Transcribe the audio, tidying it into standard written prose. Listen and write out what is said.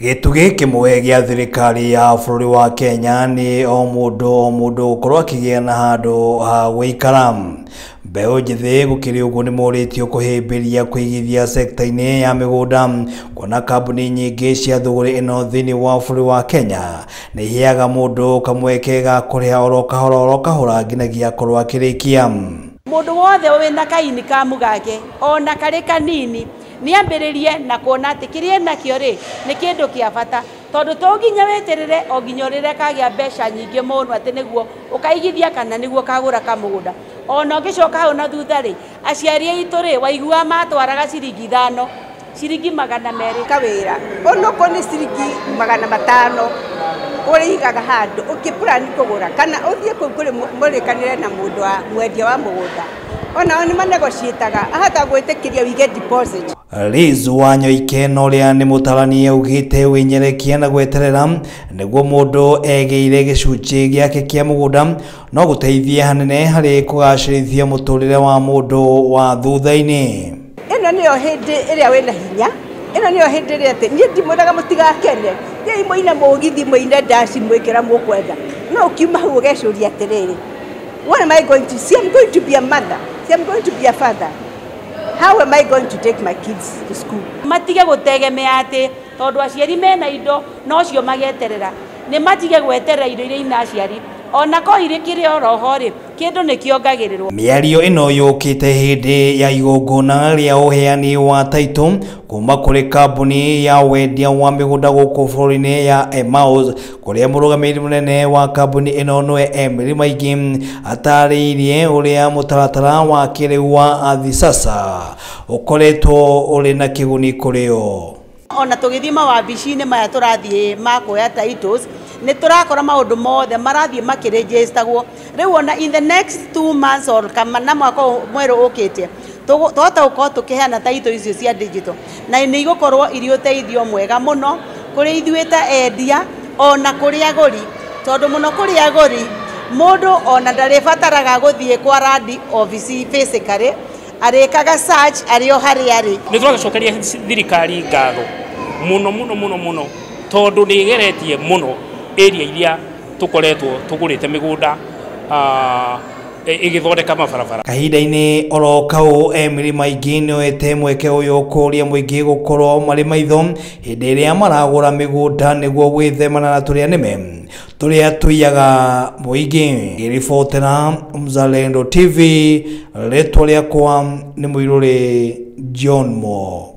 Gĩtugĩ kĩmwe gĩa thirikari ya bũrũri wa Kenya nĩ o mũndũ gũkorwo akĩgĩa na handũ ha gũikara. Mbeũ njĩthĩ gũkĩrĩ ũguo nĩ morĩtio kũhĩmbĩria kũigithia sekta-inĩ ya mĩgũnda, kuona kambuni nyingĩ cia thũgũrĩ ĩno thĩinĩ wa bũrũri wa Kenya nĩ iheaga mũndũ kamweke ga kũrĩha oro kahora nginyagia akorwo akĩrĩkia. Mũndũ wothe wĩna kaini ka mũgake ona karĩ kanini nĩambĩrĩrie na kuona atĩ kĩrĩa enakĩo rĩ nĩ kĩndũ kĩa bata, tondũ to nginya weterere o nginya ũrĩre kagĩa mbeca nyingĩ mũno atĩ nĩguo ũkaigithia kana nĩguo kagũra kamũgũnda. Ona ũngĩcoka hau na thutha rĩ, aciari aitũ rĩ waiguaga matwaraga ciringi 5, ciringi 200. Kawĩra onokorwo nĩ ciringi 500 ũrĩigaga handũ ũkĩplan kũgũra kana ũthiĩ kũu kũrĩ mũrĩkanĩre na mũndũ wa mwendia wa mũgũnda, onao nĩ manegotiataga ahota gwĩtĩkĩria wĩige deposit. Liz Wanyoike na ũrĩa nĩ mũtarani augĩte wĩnyerekia na gweterera nĩguo mũndũ egĩire gĩcunjĩ gĩake kĩa mũgũnda no gũteithie hanene harĩ kũgacĩrithia mũtũrĩre wa mũndũ wa thutha-inĩ. Ĩno nĩyo hĩndĩ ĩrĩa wĩna hinya, ĩno nĩyo hĩndĩ ĩrĩa atĩ niĩ ndimwĩraga mũtigakene, thiĩi mũine mũgithi, mũine ndaci, mwĩkĩra mũkwenda, no ũkiuma hau ũgecũria atĩrĩrĩ, what am I going to see? I'm going to be a mother, see, I'm going to be a father. How am I going to take my kids to school? Matige gũtegemea atĩ tondũ aciari mena indo nocio mageterera, nĩ matige gweterera indo iria ina aciari, ona ko irĩ kĩrĩ oroho rĩ kĩndũ nĩ kĩongagĩrĩrwo. Mĩario ĩno yũkĩte hĩndĩ ya igongona rĩa ũheani wa taitũ kuma kũrĩ kambuni ya wendia wa mĩgũnda gũkũ bũrũri-inĩ ya Emmaus, kũrĩa mũrũgamĩrĩri mũnene wa kambuni ĩno nĩwe Emily Maingi atarĩirie ũrĩa mũtaratara wa kĩrĩu wa Ardhi Sasa ũkoretwo ũrĩ na kĩguni kũrĩ o. Ona tũgĩthiĩ mawabici-inĩ maya tũrathiĩ ma kuoya titles, nĩ tũrakora maũndũ mothe marathiĩ makĩrĩnjĩstagwo. Rĩu ona in the next 2 months or kana mwaka mwerũ ũkĩte twahota gũkorwo tũkĩheana title icio cia digital, na nĩ igũkorwo irĩ ũteithio mwega mũno kũrĩ ithuĩ ta endia ona kũrĩ agũri, tondũ mũno kũrĩ agũri mũndũ ona ndarĩbataraga gũthiĩ kwa land office physically, arĩkaga search arĩ o harĩa arĩ. Nĩ tũracokeria thirikari ngatho mũno mũno mũno mũno tondũ nĩ ĩgeretie mũno area iria tũkoretwo tũgũrĩte mĩgũnda ĩgĩthondeka mabarabara. Kahinda-inĩ oro kau Emily Maingi nĩoete mweke ũyũ kũria mũingĩ gũkorwo marĩ maitho hĩndĩ ĩrĩa maragũra mĩgũnda nĩguo gwĩthemana na tũrĩa nĩme tũrĩa tũiyaga mũingĩ. Ngĩribotera Mzalendo TV, rĩtwa rĩakwa nĩ Mũirũrĩ John Mo.